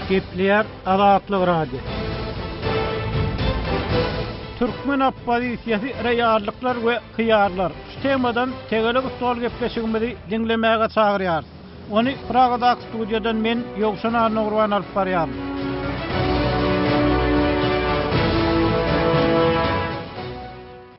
Gepleýär Azatlyk Radiosy. Türkmen oppozisiýasy reallyklar we hyýallar. Şu temadan tegelek stol gepleşigimizi diňlemäge çagyrýarys. Ony Pragadaky studiýadan men, Ýowşan Annagurban alyp barýaryn.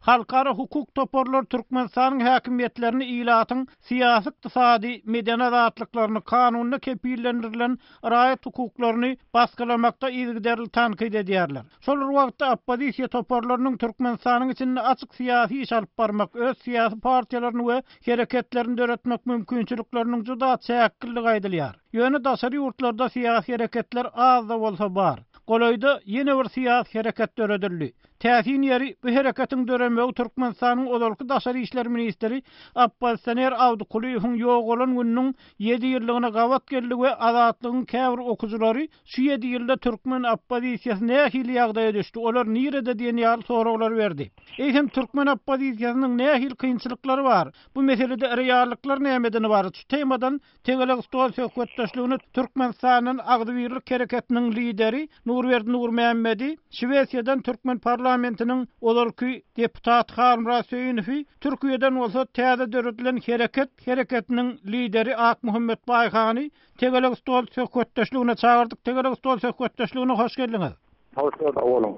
Halkara hukuk toparlary Türkmenistanyň häkimiýetlerini ilatyň syýasy, ykdysady, medeni azatlyklaryny, kanunda kepillendirilen raýat hukuklaryny basgylamakda yzygiderli tankyt edýärler. Şol bir wagtda oppozisiýa toparlarynyň Türkmenistanyň içinde açyk syýasy iş alyp barmak, öz syýasy partiýalaryny we hereketlerini döretmek mümkinçilikleriniň juda çäkliligi aýdylýar. Ýöne daşary ýurtlarda syýasy hereketler az-da bolsa bar. Golaýda ýene bir syýasy hereket döredildi. Täsin ýeri, bu hereketiň döremegi Türkmenistanyň ozalky daşary işler ministri oppozisioner Awdy Kulyýewiň ýogalan gününiň ýedi ýyllygyna gabat geldi we Azatlygyň käbir okyjylary şu ýedi ýylda türkmen oppozisiýasy nähili ýagdaýa düşdi, olar nirede diýen ýaly soraglary berdi. Eýsem, türkmen oppozisiýasynyň nähili kynçylyklary bar? Bu meselede reallyklar nämeden ybarat? Şu temadan Tegelek stol söhbetdeşligine Türkmenistandan Agzybirlik hereketiniň lideri Nurberdi Nurmämmedi, Şwesiýadan türkmen parlamentiniň ozalky deputaty Halmyrat Söýünowy, Türkiýeden bolsa täze döredilen Hereket hereketiniň lideri Akmuhammet Baýhany tegelek stol söhbetdeşligine çagyrdyk. Tegelek stol söhbetdeşligine hoş geldiňiz. Hoş gördük, sag boluň.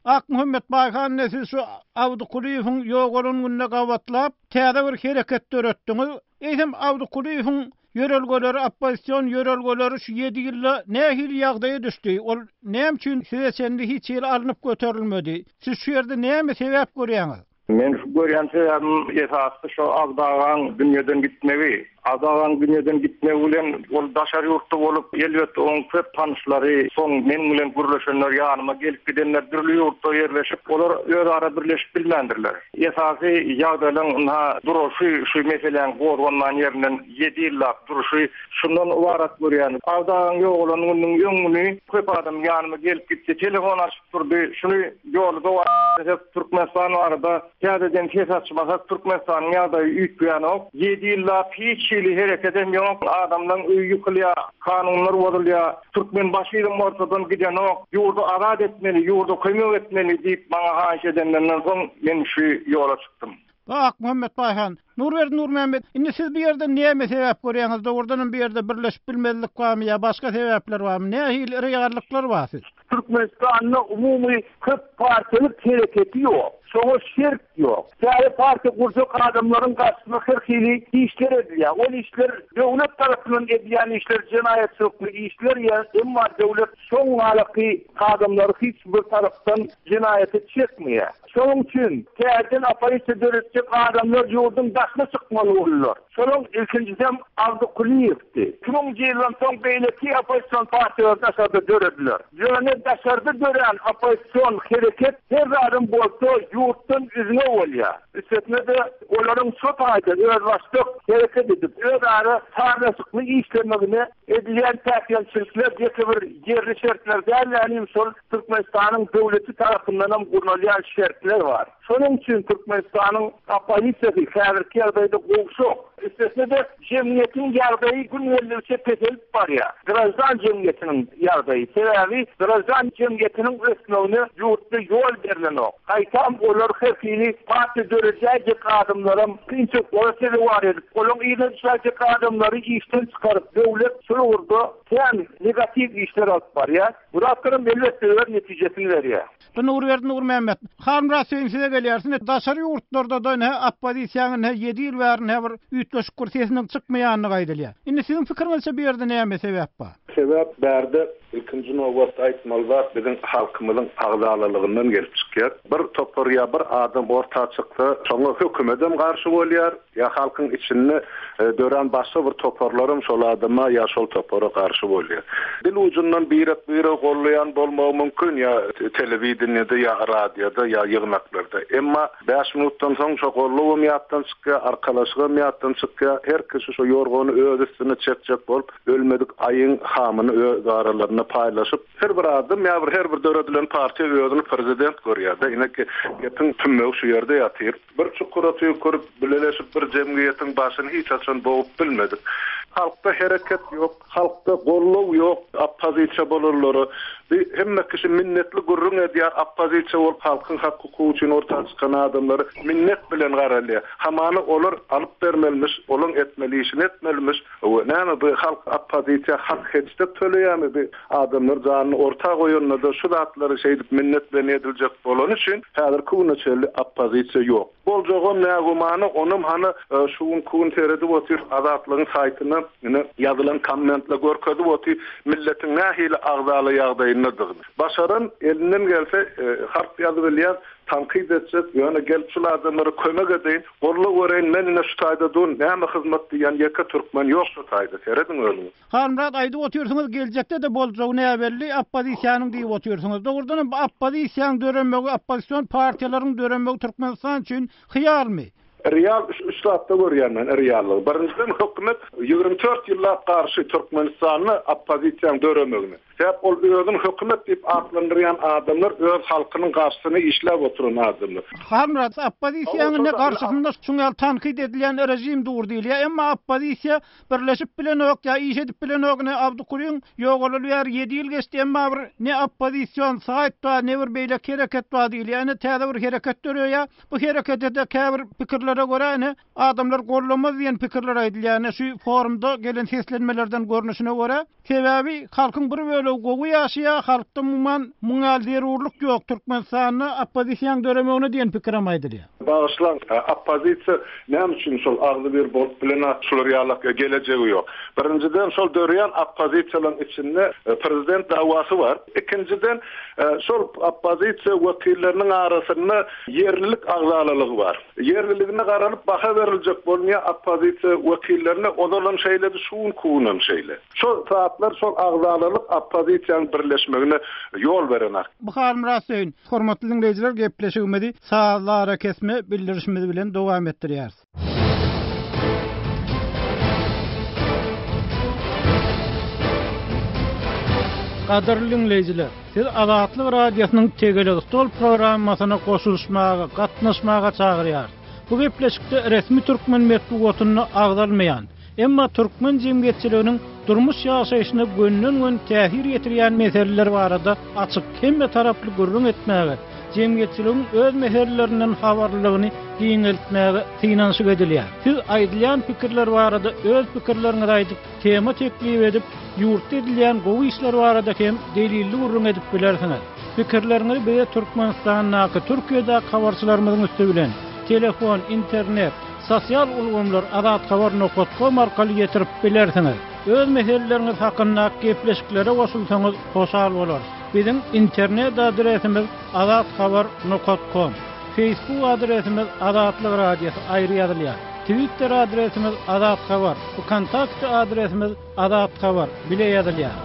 Akmuhammet Baýhan ine siz şu Abdy Kulyýewiň ýogalan gününe gabatlap täze bir hereket döretdiňiz. Eýsem Abdy Kulyýewiň ýörelgeleri, oppozision ýörelgeleri şu ýedi ýylda nähili ýagdaýa düşdi? Ol näme üçin size çenli hiç hili alnyp göterilmedi? Siz şu ýerde näme sebäp görýäňiz? Men şu görýän sebäbim esasy şo Abdy agaň dünýeden gitmegi. Abdy agaň dünýeden gitmegi bilen ol daşary ýurtda bolup, elbetde oň köp tanyşlary, soň meň bilen gürleşenler, ýanyma gelip gidenler dürli ýurtda ýerleşip, olar özara birleşip bilmändirler. Esasy ýagdaýlaň ynha duruşy şu meseläň gozganman ýerinden ýedi ýyllap duruşy şundan ybarat görýän. Abdy agaň ýogalan gününiň öň güni köp adam ýanyma gelip gitdi, telefon açyp durdy. Şuny ýoly dowam etsek Türkmenistan barada täzeden ses açmasak Türkmenistanyň ýagdaýy üýtgänok. Ýedi ýyllap hiç hili herekedem ýok. Adamlaň öýi ýykylýar, kanunlar bozulýar. Türkmenbaşyzm ortadan gidenok. Ýurdy azat etmeli, ýurda kömek etmeli diýip maňa haýyş edenlerinden soň men şu ýola çykdym. Akmuhammet Baýhan, Nurberdi Nurmämmet, indi siz bu ýerde näme sebäp görýäňiz, dogrudanam bu ýerde birleşip bilmezlik barmy ýa başga sebäpler barmy, nähili reallyklar bar siz? Türkmenistanda umumy köp partiýalyk hereketi ýok. Şoňa şert ýok. Täze partiýa gurjak adamlaryň garşysyna her hili işler edilýär. Ol işler döwlet tarapyndan edilýän işler jenaýatçylykly işler ýa emma döwlet şoň ýalaky adamlary hiç bir tarapdan jenaýata çekmeýär. Şonuň üçin täzeden oppozisiýa döretjek adamlar ýurduň daşyna çykmaly boldular. Şolaň ilkinjisem Abdy Kulyýewdi. 2000-nji ýyldan soň beýleki oppozision partiýalar daşarda dörediler. Ýöne daşarda dörän oppozision hereket her zadam bolsa ýurtdan üzňe bolýar. Üstesine-de olaryň şo taýda özbaşdak hereket edip, özara sazlaşykly işlemegine edilýän päsgelçilikler ýeke bir ýerli şertler däl, ýagny şol Türkmenistanyň döwleti tarapyndanam gurnalýan şertler bar. Şonuň üçin Türkmenistanyň oppozisiýasy häzirki ýagdaýda gowşak. Üstesine-de jemgyýetiň ýagdaýy gün geldigiçe peselip barýar. Graždan jemgyýetiniň ýagdaýy. Sebäbi graždan jemgyýetiniň ösmegine ýurtda ýol berlenok. Gaýtam olar her hili partiýa döredäýjek adamlaram kynçylyklara sezewar edip, olaň yzyna düşäýjek adamlary işden çykaryp, döwlet şol ugurda kän negatiw işler alyp barýar. Bu zatlaram elbetde öz netijesini berýär. Bu Nurberdi Nurmämmet. Halmyrat Söýün size gelýäris. Ine daşary ýurtlarda-da ine oppozisiýaň ine ýedi ýyl bäri ine bir üýtgeşik bir sesiniň çykmaýandygy aýdylýar. Indi siziň pikiriňizçe bu ýerde näme sebäp bar? Sebäp bärde ilkinji nobatda aýtmaly zat biziň halkymyzyň agzalalygyndan gelip çykýar. Bir topar ýa bir adam orta çyksa şoňa hökümedem garşy bolýar, Ýa halkyň içinde dörän başga bir toparlaram şol adama ýa şol topara garşy bolýar. Dil ujundan birek-biregi gollaýan bolmagy mümkin ýa telewideniýede ýa radioda ýa ýygnaklarda. Emma bäş minutdan soň şo gollawam ýatdan çykýar, arkalaşygam ýatdan çykýar. Her kişi şo ýorgany öz üstüne çekjek bolup, ölmedik aýyň hamyny öz aralarynda paýlaşyp, her bir adam ýa bir her bir döredilen partiýa özüni prezident görýär-de. Ine gepiň tümmegi şu ýerde ýatyr. Bir çukura tüýkürip, bileleşip bir jemgyýetiň başyny hiç haçan bogup bilmedik. Halkda hereket ýok, halkda goldaw ýok oppozisiýa bolanlara. Bi hemme kişi minnetli gürrüň edýär, oppozisiýa bolup halkyň hak-hukugy üçin orta çykan adamlara minnet bilen garalýar. Hamana olar alyp bermelimiş, olaň etmeli işini etmelimiş. We näme bu halk oppozisiýa hak-heçde töleýärmi bi adamlar janyny orta goýanda-da şu zatlary şeýdip minnet bilen ediljek bolany üçin häzirki güne çenli oppozisiýa ýok. Boljagam nägümana onam hany şu günki gün seredip otyr Azatlygyň saýtyna ine ýazylan kommentler görkezip otyr milletiň nähili agzala ýagdaýyndadygyny. Başaran elinden gelse harp ýazybilýän tankyt etjek ýöne gelip şul adamlara kömek edeýin goldaw bereýin men ine şu taýda durun näme hyzmat diýýän ýeke türkmen ýok şu taýda serediň özüňiz. Halmyrat aýdyp otyrsyňyz geljekde-de boljagy näbelli oppozisiýanyň diýip otyrsyňyz. Dogrudanam bu oppozisiýaň döremegi oppozision partiýalaryň döremegi Türkmenistan üçin hyýalmy? Real üç zatda görýän men reallygy. Birinjiden hökümet 24 ýyllap garşy Türkmenistanda oppozisiýaň döremegine. Sebäp ol özüni hökümet diýip atlandyrýan adamlar öz halkynyň garşysyna işläp oturan adamlar. Halmyrat, oppozisiýaň ine garşysynda şuň ýaly tankyt edilýän režim dur diýilýär. Emma oppozisiýa birleşip bilenok ýa iş edip bilenok. Ine Abdykulyň ýogalaly bäri ýedi ýyl geçdi, emma bir ne oppozision saýt bar, ne bir beýleki hereket bar diýilýär. Ine täze bir hereket döreýär. Bu herekete-de käbir pikirlere görä ine adamlar gollamaz diýen pikirler aýdylýar. Ine şu forumda gelen seslenmelerden görnüşine görä. Sebäbi halkyň bir bölegi gowy ýaşaýar, halkda umuman muň ýaly zerurlyk ýok Türkmenistanda oppozisiýaň döremegine diýen pikirem aýdylýar. Bagyşlaň, oppozisiýa näme üçin şol agzybir bolup bilenok, şular ýalak gelejegi ýok. Birinjiden şol döreýän oppozisiýalaryň içinde prezident dawasy bar. Ikinjiden şol oppozisiýa wekilleriniň arasynda ýerlilik agzalalygy bar. Ýerliligine garalyp baha beriljek bolunýar oppozisiýa wekillerine, ozalam şeýledi, şu günki günem şeýle. Şol zatlar, şol agzalalyk oppozisiýanyň birleşmegine ýol berenak. Bu Halmyrat Söýün. Hormatly diňleýjiler gepleşigimizi sazly arakesme bildirişimiz bilen dowam etdirýäris. Gadyrly diňleýjiler! Sizi Azatlyk Radiosynyň Tegelek stol programmasyna goşulyşmaga, gatnaşmaga çagyrýarys. Bu gepleşikde resmi türkmen metbugatynda agzalmaýan, emma türkmen jemgyýetçiliginiň durmuş-ýaşaýşyna gönden-göni täsir ýetirýän meseleler barada açyk, hemmetaraply gürrüň etmäge, jemgyýetçiligiň öz meselelerinden habarlylygyny giňeltmäge synanyşyk edilýär. Siz aýdylýan pikirler barada öz pikirleriňizi aýdyp, tema teklip edip, ýurtda edilýän gowy işler barada hem delilli gürrüň edip bilersiňiz. Pikirleriňizi bize Türkmenistandaky, Türkiýedäki habarçylarymyzyň üsti bilen, telefon, internet, sosial ulgamlar azathabar nokat kom arkaly ýetirip bilersiňiz. Öz meseleleriňiz hakynda gepleşiklere goşulsaňyz hoşal bolarys. Biziň internet adresimiz azathabar nokat kom. Facebook adresimiz Azatlyk Radiosy aýry ýazylýar. Twitter adresimiz Azathabar, Wkontakte adresimiz Azathabar, bile ýazylýar.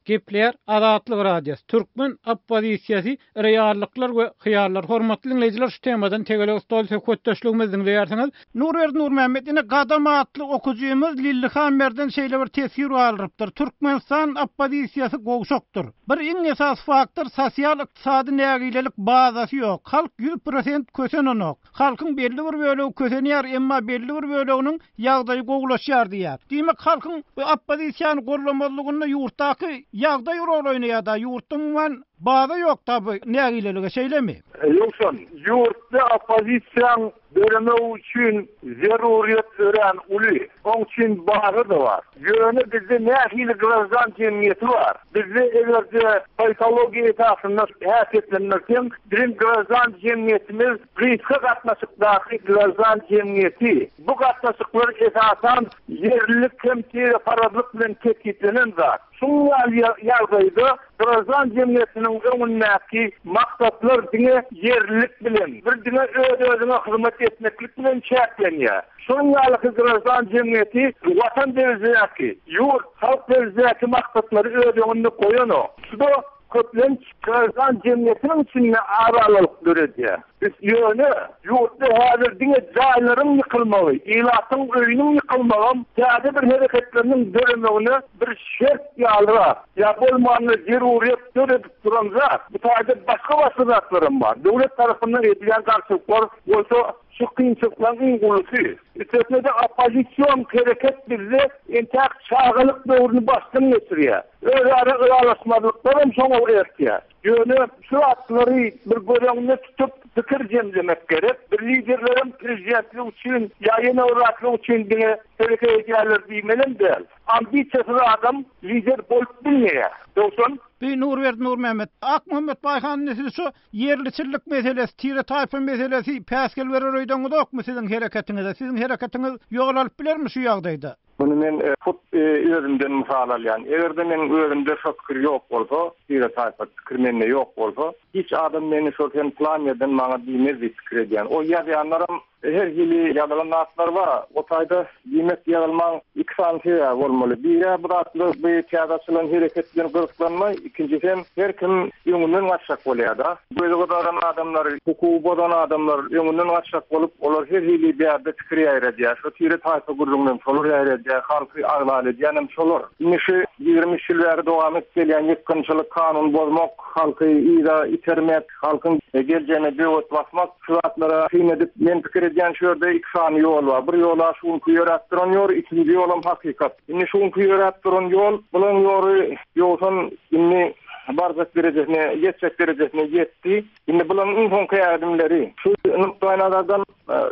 Gepleýär Azatlyk Radiosy, Türkmen oppozisiýasy Reallyklar we hyýallar. Hormatly diňleýjiler şu temadan tegelek stol söhbetdeşligimizi diňleýärsiňiz. Nurberdi Nurmämmet ine Gadam atly okujymyz Lilli Hammerden şeýle bir teswir galdyrypdyr, Türkmenistan oppozisiýasy gowşakdyr. Bir iň esasy faktor sosial-ykdysady nägilelik bazasy ýok. Halk 100% kösenenok. Halkyň belli bir bölegi kösenýär, emma belli bir böleginiň ýagdaýy gowulaşýar diýýär. Diýmek halkyň bu oppozisiýany gollamazlygynda ýurtdaky ýagdaý rol oýnaýar-da, ýurtda umuman baza ýok-da bu nägilelige, şeýlemi? Ýowşan, ýurtda oppozisiýaň döremegi üçin zeruryýet örän uly. Oň üçin baza-da bar. Ýöne bizde nähili graždan jemgyýeti bar? Bizde eger-de politologiýa esasynda häsiýetlendirseň, biziň graždan jemgyýetimiz gysga gatnaşykdaky graždan jemgyýeti. Bu gatnaşyklar esasan ýerlilik hem tireparazlyk bilen kesgitlenen zat. Şunuň ýaly ýagdaýda graždan jemgyýetiniň öňündäki maksatlar diňe ýerlilik bilen, bir diňe öz-özüňe hyzmat etmeklik bilen çäklenýär. Şunuň ýalyky graždan jemgyýeti watan derejedäki, ýurt, halk derejedäki maksatlary öz öňünde goýanok. Şu-da köplenç graždan jemgyýetiniň içinde agzalalyk döredýär. Ýöne ýurtda häzir diňe jaýlaryň ýykylmagy, ilatyň öýüniň ýykylmagam täze bir hereketleriniň döremegine bir şert ýalyrak, ýa bolmanda zeruryýet döredip duran zat. Bu taýda başga-başga zatlaram bar. Döwlet tarapyndan edilýän garşylyklar bolsa şu kynçylyklaryň iň ulusy. Üstesine-de oppozision hereket bizde entäk çagalyk döwrüni başdan geçirýär. Özara ylalaşmazlyklaram şoňa ertýär. Ýöne şu zatlary bir göz öňünde tutup pikir jemlemek gerek. Bir liderlerem prezidentlik üçin ýa ýene bir zatlar üçin diňe hereket edýärler diýmelem däl. Ambisiýasyz adam lider bolup bilmeýär. Dogşan. Bi Nurberdi Nurmämmet. Akmuhammet Baýhan indi siz şu ýerliçillik meselesi, tire-taýpa meselesi päsgel berer öýdeňizokmy siziň hereketiňize? Siziň hereketiňiz ýol alyp bilermi şu ýagdaýda? Muny men hut özümden mysal alýan. Eger-de meniň özümde şo pikir ýok bolsa, tire-taýpa pikir mende ýok bolsa, hiç adam meni şo sen pylan ýerden maňa diýmez diýip pikir edýän. O ýazýanlaram her hili ýazylan zatlar bar. O taýda diýmek ýazylmaň iki sany sebäbi bolmaly. Biri-ä bu zatlar bu täze açylan hereket bilen gyzyklanma, ikinjisem her kim öňünden gaçjak bolýar-da. Gözi gyzaran adamlar, hukugy bozan adamlar öňünden gaçjak bolup, olar her hili bärde pikir ýaýradýar. Şo tire-taýpa gürrüňinem şolar ýaýradýar, halky agzal edýänem şolar. Indi şu 23 ýyl bäri dowam edip gelýän ýykgynçylyk, kanun bozmak, halky yza itermek, halkyň geljegine böwet basmak, şu zatlara syn edip, men pikir edýän şu ýerde iki sany ýol bar. Bir ýol-a şu günki ýöräp duran ýol, ikinji ýolam hakykat. Indi şu günki ýöräp duran ýol, bulaň ýoly ýogsan indi barjak derejesine, ýetjek derejesine ýetdi. Indi bularyň iň soňky ädimleri. Şu nukdaýnazardan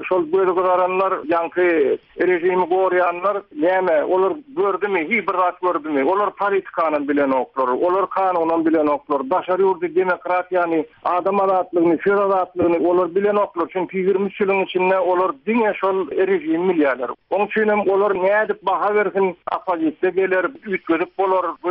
şol gözi gyzaranlar, ýaňky režimi goraýanlar näme, olar gördümi, hiç bir zat gördümi? Olar politikanam bilenoklar, olar kanunam bilenoklar, daşary ýurdy demokratiýany, adam azatlygyny, söz azatlygyny olar bilenoklar. Çünki 23 ýylyň içinde olar diňe şol režimi bilýärler. Oň üçinem olar nädip baha bersin, oppozisiýa geler, üýtgedip bolar, bu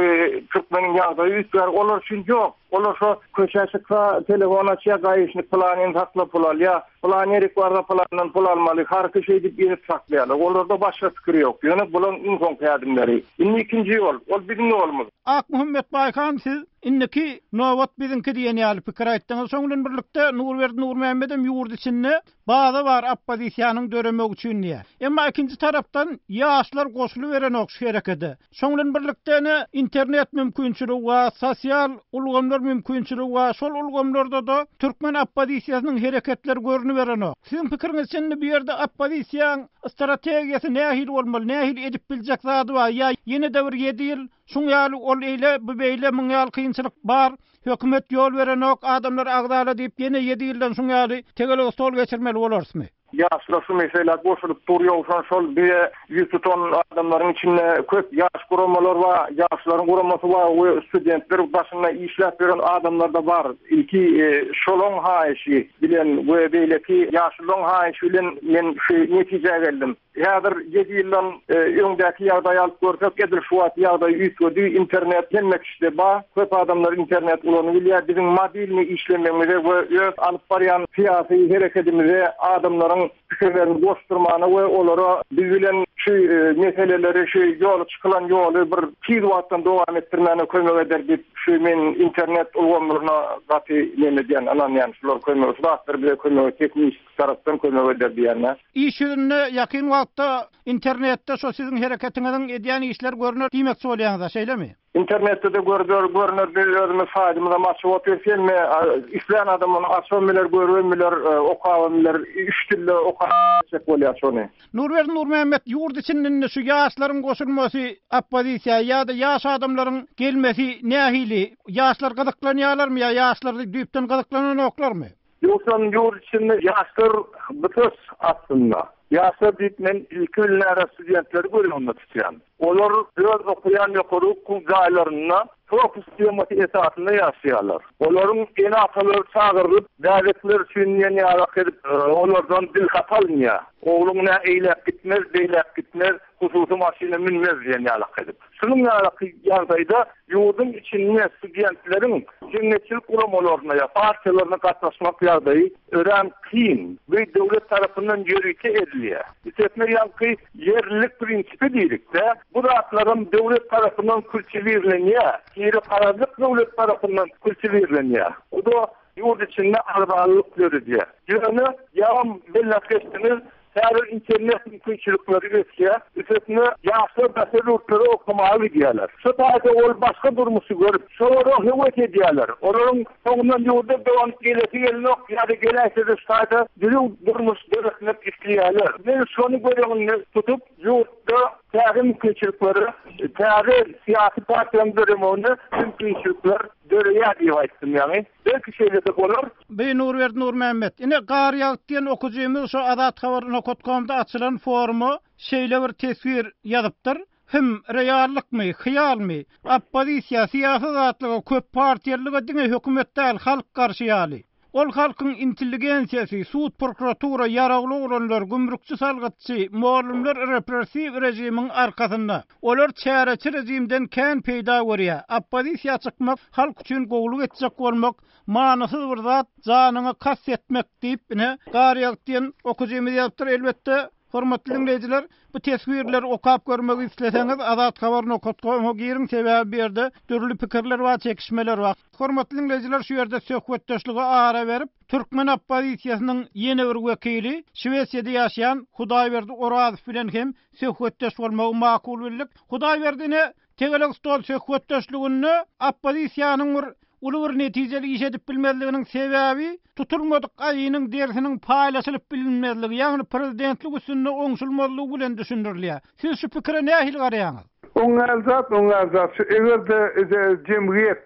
türkmeniň ýagdaýy üýtgär, olar üçin ýok. Olar şo köçä çyksa, telefon açýar, gaýyşnik pylanyny sakla pul alýar, pylan ýerik barsa pylandan pul almaly, harky şeýdip ezip saklaýarlar. Olarda başga pikir ýok. Ýöne bulaň iň soňky ädimleri. Indi ikinji ýol, ol biziň ýolumyz. Akmuhammet Baýhan siz indiki nobat biziňki diýen ýaly pikir aýtdyňyz. Şoň bilen birlikde Nurberdi Nurmämmedem ýurt içinde Baza bar oppozisiýanyň döremegi üçin diýýär. Emma ikinji tarapdan ýaşlar goşulyberenok şu herekede. Şoň bilen birlikde ine internet mümkinçiligi bar, sosial ulgamlar mümkinçiligi bar. Şol ulgamlarda-da türkmen oppozisiýasynyň hereketleri görüniberenok. Siziň pikiriňizçe indi bu ýerde oppozisiýaň strategiýasy nähili bolmaly, nähili edip biljek zady bar ýa ýene-de bir ýedi ýyl şuň ýaly ol eýle, bu beýle, muň ýaly kynçylyk bar, Hökümet ýol berenok, adamlar agzala diýip ýene ýedi ýyldan şuň ýaly tegelek stol geçirmeli bolarysmy? Ýaşlar şu meselä goşulyp dur ýogsa şol bize ýüz tutan adamlaryň içinde köp ýaş guramalar bar, ýaşlaryň guramasy bar we studentler başynda işläp ýören adamlarda bar. Ilki şolaň haýyşy bilen we beýleki ýaşululaň haýyşy bilen men şu netijä geldim. Häzir ýedi ýyldan öňdäki ýagdaýy alyp görsek, edil şu wagt ýagdaý üýtgedi. Internet hemme kişide bar. Köp adamlar internet ulanybilýär. Biziň mobilni işlemegimize we öz alyp barýan syýasy herekedimize adamlaryň pikirlerini goşdurmana we olara biz bilen şu meseleleri, şu ýoly çykylan ýoly bir tiz wagtdan dowam etdirmäne kömek eder diýip, şu men internet ulgamlaryna gaty neme edýän, ynanýan. Şular kömek, şu zatlar bize kömek etjek. tarapdan kömek eder diýýän-dä. Iş ýüzünde ýakyn wagtda internetde şo siziň hereketiňiziň edýän işleri görner diýmekçi bolýaňyz-a, şeýlemi? Internetde-de görder, görner, biz özümiz saýdymyzam açyp otyrys, hemme islän adam ony açybam biler, görübem biler, okabam biler, üç dilde okap etjek bolýar şony. Nurberdi Nurmämmet, ýurt içinde indi şu ýaşlaryň goşulmasy oppozisiýa ýa-da ýaş adamlaryň gelmesi nähili? Ýaşlar gyzyklanýarlarmy ýa ýaşlar düýpden gyzyklananoklarmy? Ýogsam ýurt içinde ýaşlar gytaç aslynda. Ýaşlar diýip men ilki bilen studentleri göz öňünde tutýan. Olar öz okaýan ýokary okuw jaýlarynda propus temasy esasynda ýaşaýarlar. Olaryň ene-atalary çagyrylyp, bäbekler üçin diýen ýalak edip, olardan dilhat alynýar. Ogluň nä eýläk gitmez, beýläk gitmez, hususy maşyna münmez diýen ýalak edip. Şunuň ýaly ýagdaýda ýurduň içinde studentleriň jemgyýetçilik guramalaryna ýa partiýalaryna gatnaşmak ýagdaýy örän kyn. Bu döwlet tarapyndan ýörite edilýär. Üstesine ýaňky ýerlilik prinsipi diýdik-de, bu zatlaram döwlet tarapyndan kultiwirlenýär. Tireparazlyk döwlet tarapyndan kultiwirlenýär. Bu-da. Ýurt içinde agzalalyk döredýär. Ýöne, ýagam belläp geçdiňiz, häzir internet mümkinçilikleri ösýär. Üstesine, ýaşlar daşary ýurtlara okamaga gidýärler. Şo taýda ol başga durmuşy görüp, şolara höwes edýärler. Olaryň soňundan ýurda dolanyp gelesi gelenok ýa-da geläýse-de şu taýda düzüw durmuş döretmek isleýärler. Men şony göz öňünde tutup, ýurtda täze mümkinçiliklere, täze syýasy partiýanyň döremegine mümkinçilikler döreýär diýip aýtdym ýaňy. Belki şeýle-de bolar. Bi Nurberdi Nurmämmet. Ine Gar ýagt diýen okujymyz şo Azathabar nokat komda açylan foruma şeýle bir teswir ýazypdyr, Hym, reallykmy, hyýalmy? Oppozisiýa, syýasy azatlyga, köppartiýalylyga diňe hökümet däl, halk garşy ýaly. Ol halkyň intelligensiýasy, sud, prokuratura, ýaragly oglanlar, gümrükçi salgytçy, mollumlar repressiw režimiň arkasynda. Olar çäreçi režimden kän peýda görýär. Oppozisiýa çykmak, halk üçin gowulyk etjek bolmak, manysyz bir zat, janyňa kast etmek diýip, ine, Garýagt diýen okyjymyz ýazypdyr. Elbetde, Hormatly diňleýjiler, bu teswirleri okap görmegi isleseňiz, Azathabar nokat com-a giriň, sebäbi bu ýerde dürli pikirler bar, çekişmeler bar. Hormatly diňleýjiler, şu ýerde söhbetdeşlige ara berip, türkmen oppozisiýasynyň ýene bir wekili, Şwesiýada ýaşaýan Hudaýberdi Orazow bilen hem söhbetdeş bolmagy makul bildik. Hudaýberdi ine, Tegelek stol söhbetdeşliginde oppozisiýanyň bir uly bir netijeli iş edip bilmezliginiň sebäbi tutulmadyk aýynyň derisiniň paýlaşylyp bilinmezligi, ýagny prezidentlik üstünde oňşulmazlygy bilen düşündirilýär. Siz şu pikire nähili garaýaňyz? Oňňäli zat, oňňäli zat şu eger-de jemgyýet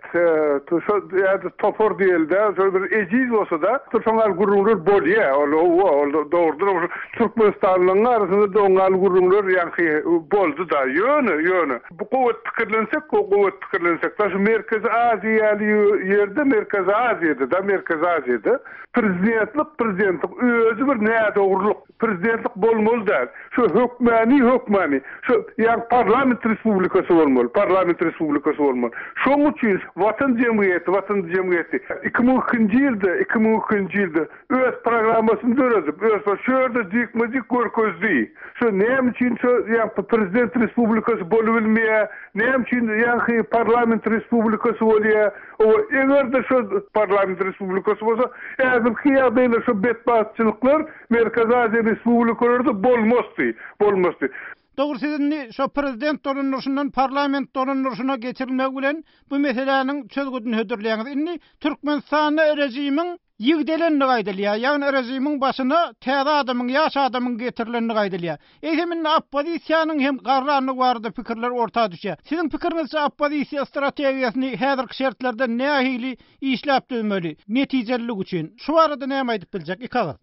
şo ýa-da topar diýeli-dä, şo bir ejiz bolsa-da, şoňňaly gürrüňler bolýa, ol howwa, ol dogrudanam şu Türkmenistanlylaryň arasynda-da oňňaly gürrüňler ýaňky boldy-da. Ýöne, ýöne, bu gowy pikirlensek, gowy pikirlensek-de, şu Merkezi Aziýa ýaly ýerde, Merkezi Aziýada-da, Merkezi Aziýada prezidentlik, prezidentlik özi bir nädogrulyk. Prezidentlik bolmaly däl. Şu hökmäni, hökmäni, şu ýaňky parlament respublikasy bolmaly, parlament respublikasy bolmaly. Şoň üçin Watan jemgyýeti, Watan jemgyýeti 2002-nji ýylda, 2002-nji ýylda öz programmasyny döredip, öz şu ýerde jikme-jik görkezdi. Şu näme üçin şu ýaňky prezident respublikasy bolubilmeýär, näme üçin ýaňky parlament respublikasy bolýar. Owa, eger-de şu parlament respublikasy bolsa, häzirki ýagdaýlar, şu betbagtçylyklar Merkezi Aziýa respublikalarda bolmasdy, bolmasdy. Dogry siz indi şo prezident dolandyryşyndan parlament dolandyryşyna geçirilmegi bilen bu meseläniň çözgüdini hödürleýäňiz. Indi Türkmenistanda režimiň ýigdelendigi aýdylýar. Ýagny režimiň başyna täze adamyň, ýaş adamyň getirilendigi aýdylýar. Eýsem indi oppozisiýanyň hem garrandygy barada pikirler orta düşýär. Siziň pikiriňizçe oppozisiýa strategiýasyny häzirki şertlerde nähili işläp düzmeli, netijelilik üçin? Şu barada näme aýdyp biljek? Iki agyz.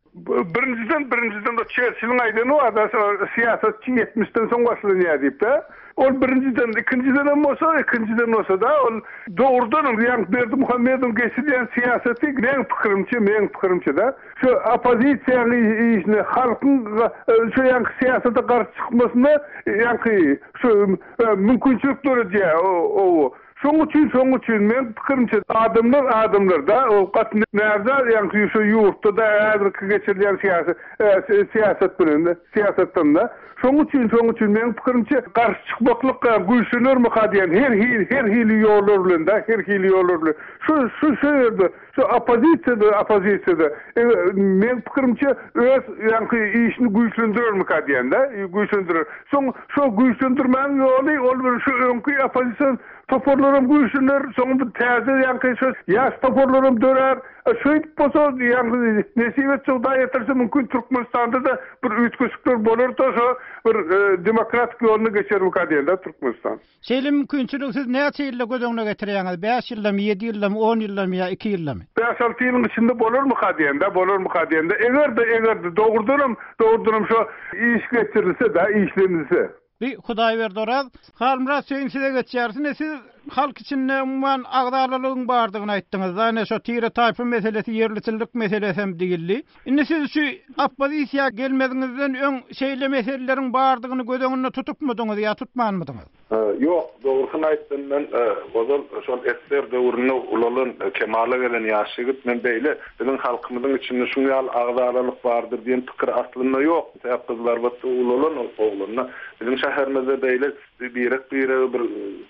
Birinjiden, birinjiden o Çerçiliň aýdany bar-da, şo syýasatçy ýetmişden soň başlanýar diýip-de. Ol birinjiden, ikinjidenem bolsa, ikinjiden bolsa-da, ol dogrudanam ýaňky Berdimuhamedowyň geçirýän syýasaty meň pikirimçe, meň pikirimçe-de, şu oppozisiýanyň işine, halkyň şu ýaňky syýasata garşy çykmasyna ýaňky şu mümkinçilik döredýär o. Şoň üçin, şoň üçin meň pikirimçe adamlar adamlar-da, o gaty närza ýaňky şu ýurtda-da häzirki geçirilýän syýasy syýasat bilen-de, syýasatdan-da. Şoň üçin, şoň üçin meň pikirimçe garşy çykmaklyk güýçlenermika diýen her hili, her hili ýollar bilen-de, her hili ýollar bilen. Şu, şu, şu ýerde şu oppozisiýa-da, oppozisiýa-da meň pikirimçe öz ýaňky işini güýçlendirermika diýen-de, güýçlendirer. Soň şo güýçlendirmäniň ýoly ol bir şu öňki oppozision toparlaram güýçlener, soň bir täze ýaňky şu ýaş toparlaram dörär. Şeýdip bolsa ýaňky nesip etse Hudaý ýetirse mümkin Türkmenistanda-da bir üýtgeşikler bolar-da şo bir demokratik ýoluna geçermika diýen-de Türkmenistan. Şeýle mümkinçiligi siz näçe ýylda göz öňüne getirýäňiz? Bäş ýyldamy, ýedi ýyldamy, on ýyldamy ýa iki ýyldamy? Bäş-alty ýylyň içinde bolarmyka diýende, bolarmyka diýende, eger-de, eger-de dogrudanam, dogrudanam şo iş geçirilse-de, işlenilse. Bi Hudaýberdi Oraz. Halmyrat Söýün size geçýäris. Ine siz halk içinde umuman agzalalygyň bardygyny aýtdyňyz-da, ine şo tire-taýpa meselesi ýerliçillik meselesem diýildi. Indi siz şu oppozisiýa gelmeziňizden öň şeýle meseleleriň bardygyny göz öňünde tutupmydyňyz ýa tutmanmydyňyz? Ýok, dogrusyny aýtsam men ozal şol ssr döwründe ulalan, kemala gelen ýaş ýigit, men beýle biziň halkymyzyň içinde şuň ýaly agzalalyk bardyr diýen pikir aslynda ýok. Sebäp Gyzylarbatda ulalan oglanda. Biziň şäherimizde beýle birek-birege bir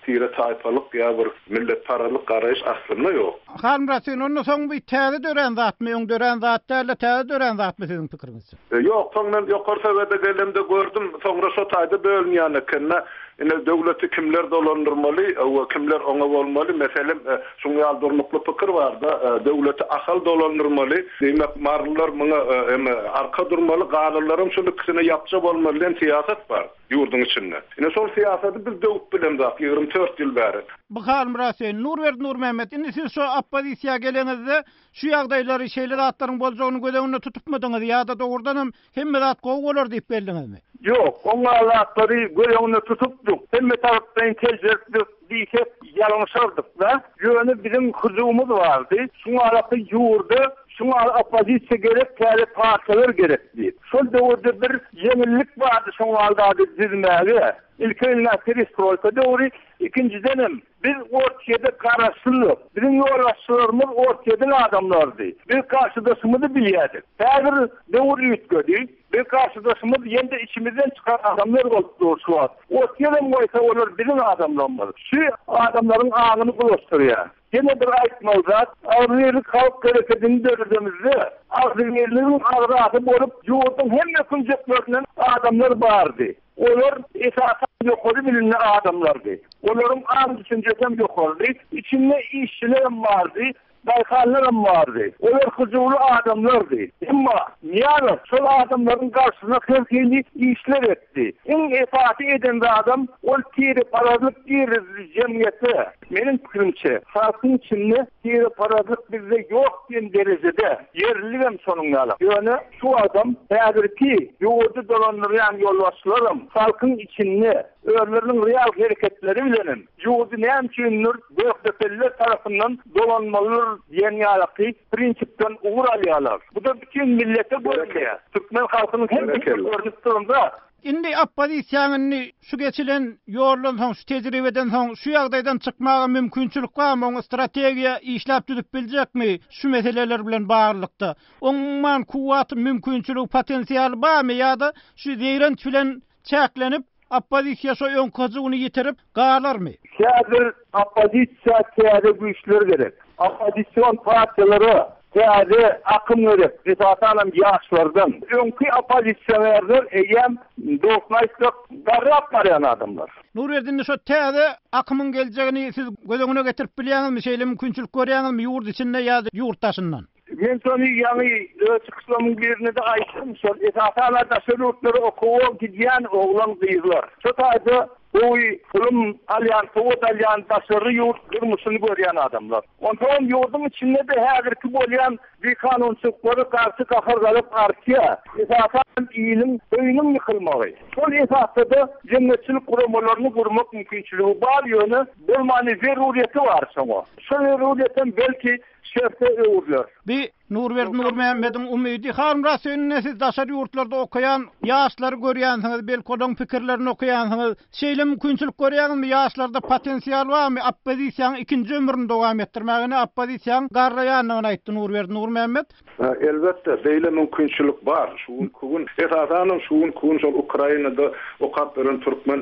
tire-taýpalyk ýa bir milletparazlyk garaýyş aslynda ýok. Halmyrat sen onda soň bu täze dörän zatmy öň dörän zat dälde täze dörän zatmy siziň pikiriňizçe? Ýok soň men ýokary sowede gelemde gördüm soňra şo taýda bölünýän ekende ine döwleti kimler dolandyrmaly we kimler oňa bolmaly meselem şuň ýaly durnukly pikir barda döwleti Ahal dolandyrmaly diýmek marylylar muňa eme arka durmaly galanlaram şol ikisine ýapja bolmaly diýen syýasat bar. Ýurduň içinde. Ine şol syýasaty biz döwüp bilemzok 24 ýyl bäri. Bu Halmyrat Hüseýin. Nurberdi Nurmämmet, indi siz şu oppozisiýa geleňizde şu ýagdaýlary, şeýle zatlaryň boljagyny göz öňünde tutupmydyňyz ýa-da dogrudanam hemme zat gowy bolar diýip geldiňizmi? Ýok, oňa zatlary göz öňünde tutupdyk. Hemme taraplaýyn seljeripdik diýsek ýalňyşardyk-da. Ýöne biziň hyjuwymyz bardy. Şuňalaky ýurda Şuňa oppozisiýa gerek, täze partiýalar gerek diýip. Şol döwürde bir ýeňillik bardy şoňa zady düzmäge. Ilki bilen perestroýka döwri, ikinjidenem biz Orsýede garaşlydyk. Biziň ýolbaşçylarymyz Orsýediň adamlarydy. Biz garşydaşymyzy bilýärdik. Häzir döwür üýtgedi. Biz garşydaşymyz ýene-de içimizden çykan adamlar bolup dur şu wagt. Orsýedem goýsa olar biziň adamlarymyz. Şu adamlaryň aňyny bulaşdyrýar. Ýene bir aýtmaly zat, Agzybirlik halk hereketini döredemizde, Agzybirligiň agzasy bolup ýurduň hemme künjeklerinden adamlar bardy. Olar esasan ýokary bilimli adamlardy. Olaryň aň-düşünjesem ýokarydy. Içinde işçilerem bardy, daýhanlaram bardy. Olar hyjuwly adamlardy. Emma Nyýazow şol adamlaryň garşysyna her hili işler etdi. Iň esasy eden zadam ol tireparazlyk girizdi jemgyýete. Meniň pikirimçe, halkyň içinde tireparazlyk bizde ýok diýen derejede, ýerliligem şonuň ýaly. Ýöne şu wagtam häzirki ýurdy dolandyrýan ýolbaşçylaram halkyň içinde özleriniň real hereketleri bilenem ýurdy näme üçindir gökdepeliler tarapyndan dolanmalydyr diýen ýalaky prinsipden ugur alýarlar. Bu-da bütin millete görünýär. Türkmen halkynyň hemmesine görnüp duran zat. Indi oppozisiýaň indi şu geçilen ýoldan soň, şu tejribeden soň şu ýagdaýdan çykmaga mümkinçilik barmy, oň strategiýa işläp düzüp biljekmi şu meseleler bilen baglylykda? Oň umuman kuwwaty, mümkinçiligi, potensialy barmy ýa-da şu zeýrenç bilen çäklenip, oppozisiýa şo öňki hyjuwyny ýitirip galarmy? Häzir oppozisiýa täze güýçler gerek. Oppozision partiýalara täze akym gerek, esasanam ýaşlardan. Öňki oppozisionerler eýýäm, dogrusyny aýtsak, garrap barýan adamlar. Nurberdi, indi şo täze akymyň geljegini siz göz öňüne getirip bilýäňizmi, şeýle mümkinçilik görýäňizmi ýurt içinde ýa-da ýurt daşyndan? Men şony ýaňy öz çykyşlarymyň birinde-de aýtdym, şol esasan-a daşary ýurtlara okuwa gidýän oglan-gyzlar. Şo taýda gowy ylym alýan, sowat alýan, daşary ýurt durmuşyny görýän adamlar. Onsoňam ýurduň içinde-de häzirki bolýan bikanunçylyklara garşy gahar-gazap artýar. Esasanam iliň öýüniň ýykylmagy. Şol esasda-da jemgyýetçilik guramalaryny gurmak mümkinçiligi bar, ýöne bolmany zeruryýeti bar şoňa. Şo zeruryýetem belki şerte öwrüler. Bi Nurberdi Nurmämmediň umydy. Halmyrat Söýünow siz daşary ýurtlarda okaýan ýaşlary görýänsiňiz, belki olaryň pikirlerini okaýansyňyz. Şeýle mümkinçilik görýäňizmi, ýaşlarda potensial barmy oppozisiýanyň ikinji ömrüni dowam etdirmäge? Ine oppozisiýanyň garraýandygyny aýtdy Nurberdi Nurmämmet. Elbetde, beýle mümkinçilik bar. Şu günki gün, esasanam şu günki gün şol Ukrainada okap ýören türkmen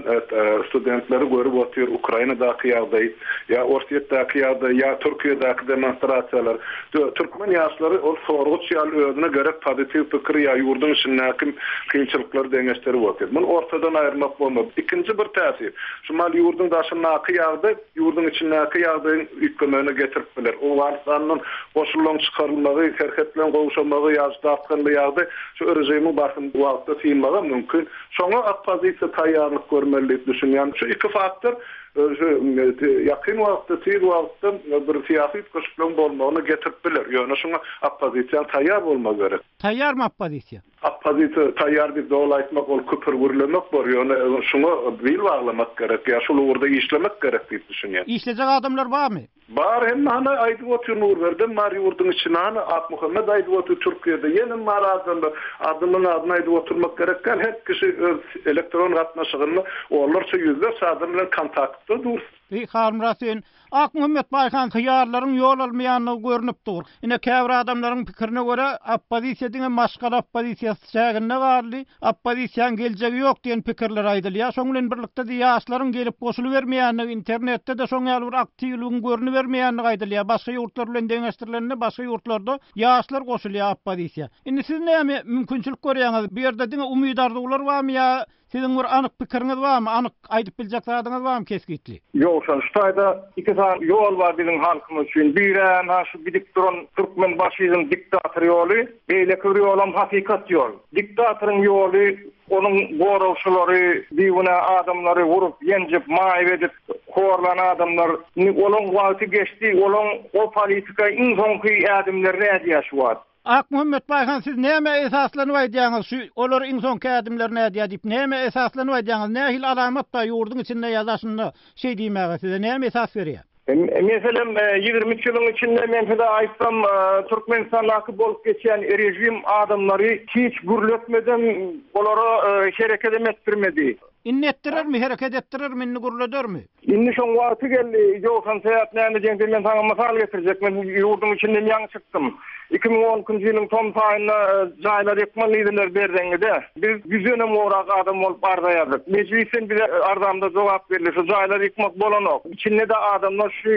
studentleri görüp otyr Ukrainadaky ýagdaýy, ýa Orsýetdäki ýagdaýy, ýa Türkiýedäki demonstrasiýalar. Türkmen ýaşlary ol sorguç ýaly özüne gerek pozitiw pikiri ýa ýurduň içindäki kynçylyklary deňeşdirip otyr. Muny ortadan aýyrmak bolmaz. Ikinji bir täsir, şu mal ýurduň daşyndaky ýagdaý ýurduň içindäki ýagdaýyň üýtgemegine getirip biler. Owganystandan goşunlaryň çykarylmagy, serhetleň gowşamagy ýa dartgynly ýagdaý şu režimiň basym wagtda synmagam mümkin. Şoňa oppozisiýa taýýarlyk görmeli diýip düşünýän. Şu iki faktor şu ýakyn wagtda, tiz wagtda bir syýasy üýtgeşikligiň bolmagyna getirip biler. Ýöne şuňa oppozisiýanyň taýýar bolmagy gerek. Taýýarmy oppozisiýa? Oppozisiýa taýýar diýip doly aýtmak ol küpür gürlemek bor. Ýöne şuňa bil baglamak gerek ýa şul ugurda işlemek gerek diýip düşünýän. Işlejek adamlar barmy? Bar hemme hany aýdyp otyr Nurberdem bar ýurduň içinde hany Akmuhammet aýdyp otyr Türkiýede ýenem bar adamlar adamlaryň adyny aýdyp oturmak gerek däl her kişi öz elektron gatnaşygynda onlarça ýüzlerçe adam bilen kontaktda dur. Eý, Halmyrat sen, Akmuhammet Baýhan hyýallaryň ýol almaýandygy görnüp dur. Ine, käbir adamlaryň pikirine görä, oppozisiýa diňe maşgala oppozisiýasy çäginde galdy, oppozisiýaň geljegi ýok diýen pikirler aýdylýar. Şoň bilen birlikde-de ýaşlaryň gelip goşulybermeýändigi, internetde-de şoň ýaly bir aktiwligiň görnübermeýändigi aýdylýar. Başga ýurtlar bilen deňeşdirilende, başga ýurtlarda ýaşlar goşulýar oppozisiýa. Indi siz näme mümkinçilik görýäňiz? Bu ýerde diňe umyt-arzuwlar barmy ýa Siziň bir anyk pikiriňiz barmy, anyk aýdyp biljek zadyňyz barmy kesgitli? Ýowşan, şu taýda iki sany ýol bar biziň halkymyz üçin. Biri ynha şu gidip duran türkmenbaşyzyň diktator ýoly, beýleki bir ýolam hakykat ýol. Diktatoryň ýoly onuň goragçylary, bigünä adamlary urup, ýenjip, maýyp edip, horlan adamlar. Indi olaň wagty geçdi, olaň o politika iň soňky ädimlerini ädýär şu wagt. Akmuhammet Baýhan siz nämä esaslanyp aýdýaňyz şu olar iň soňky ädimlerini ädýär diýip nämä esaslanyp aýdýaňyz nähili alamat bar ýurduň içinde ýa daşynda şeý diýmäge size näme esas berýär? Meselem 23 ýylyň içinde men size aýtsam Türkmenistandaky bolup geçýän režim adamlary hiç gürletmedem olara herekedem etdirmedi. Indi etdirermi hereket etdirermi indi gürledermi? Indi şoň wagty geldi. Ýogsam sebäp näme diýeňde men saňa mysal getirjek. Men ýurduň içinden ýaňy çykdym. 2012-nji ýylyň tomus aýynda jaýlary ýykmaly diýdiler Berzeňňide. Biz ýüzdenem gowrak adam bolup arza ýazdyk. Mejlisden bize arzamyza jogap geldi. Şu jaýlary ýykmak bolanok. Içinde-de adamlar şu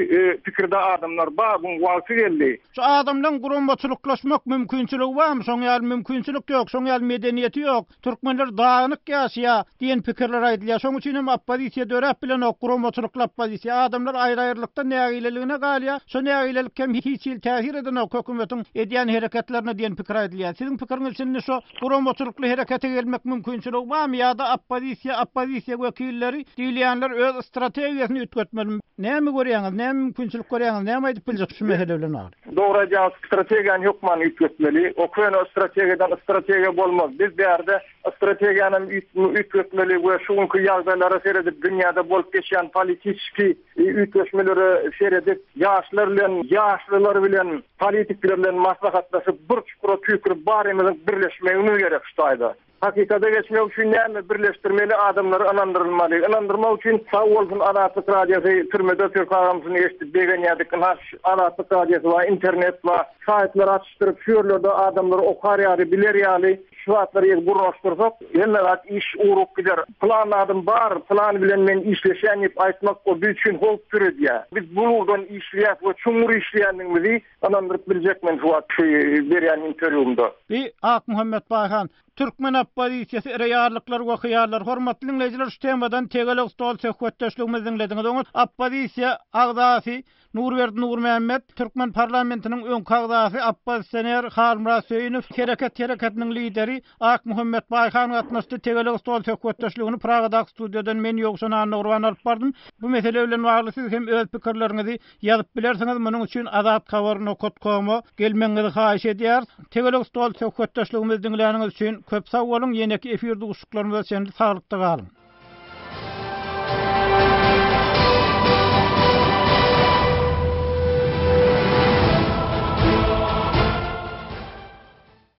pikirde adamlar bar. Buň wagty geldi. Şu adamlaň guramaçylyklaşmak mümkinçiligi barmy? Şoň ýaly mümkinçilik ýok. Şoň ýaly medeniýeti ýok. Türkmenler dagynyk ýaşaýar diýen pikirler aýdylýar. Şonuň üçin hem oppozisiýa döräp bilenok, guramaçylykly oppozisiýa. Adamlar aýry-aýrylykda nägileligine galýar. Şo nägilelik hem hiç hili täsir edenok hökümetiň edýän hereketlerine diýen pikir aýdylýar. Siziň pikiriňizçe indi şo guramaçylykly herekete gelmek mümkinçiligi barmy ýa-da oppozisiýa, oppozisiýa wekilleri diýilýänler öz strategiýasyny üýtgetmelimi? Näme görýäňiz, näme mümkinçilik görýäňiz, näme aýdyp biljek şu mesele bilen bagly? Dogry aýdýaňyz, strategiýany hökman üýtgetmeli. O köne strategiýadan strategiýa bolmaz. Biz bärde strategiýanam üýtgetmeli we şu günki ýagdaýlara seredip, dünýäde bolup geçýän politiçki üýtgeşmelere seredip, ýaşlar bilen, ýaşlylar bilen, politikler bilen maslahatlaşyp, bir çukura tüýkürip barymyzyň birleşmegimiz gerek şu taýda. Hakykata geçmek üçin näme birleşdirmeli adamlary ynandyrylmaly. Ynandyrmak üçin sag bolsun Azatlyk radiosy türmede otyrkagam şuny eşidip begenýädik ynha Azatlyk radiosy bar internet bar saýtlar açyşdyryp şu ýerlerde adamlar okar ýaly biler ýaly şu zatlary gurnaşdyrsak hemme zat iş ugrup gider. Pylan zadym bar pylan bilen men işleşýän diýip aýtmak o biz üçin howp döredýär. Biz bu ugurdan işleýäs we çuňňur işleýändigimizi ynandyryp biljek men şu wagt şu berýän interwýumda. Bi Akmuhammet Baýhan, Türkmen oppozisiýasy reallyklar we hyýallar. Hormatly diňleýjiler şu temadan tegelek stol söhbetdeşligimizi diňlediňiz. Oňa oppozisiýa agzasy Nurberdi Nurmämmet, türkmen parlamentiniň öňki agzasy oppozisioner Halmyrat Söýünow, Hereket hereketiniň lideri Akmuhammet Baýhan gatnaşdy. Tegelek stol söhbetdeşligini Pragadaky studiýadan men Ýowşan Annagurban alyp bardym. Bu mesele bilen bagly siz hem öz pikirleriňizi Ýazyp bilersiňiz, munuň üçin azathabar nokat koma gelmegiňizi haýyş edýäris. Tegelek stol söhbetdeşligimizi diňläniňiz üçin köp sag boluň, ýeneki efir duşuşyklarymyza çenli saglykda galyň.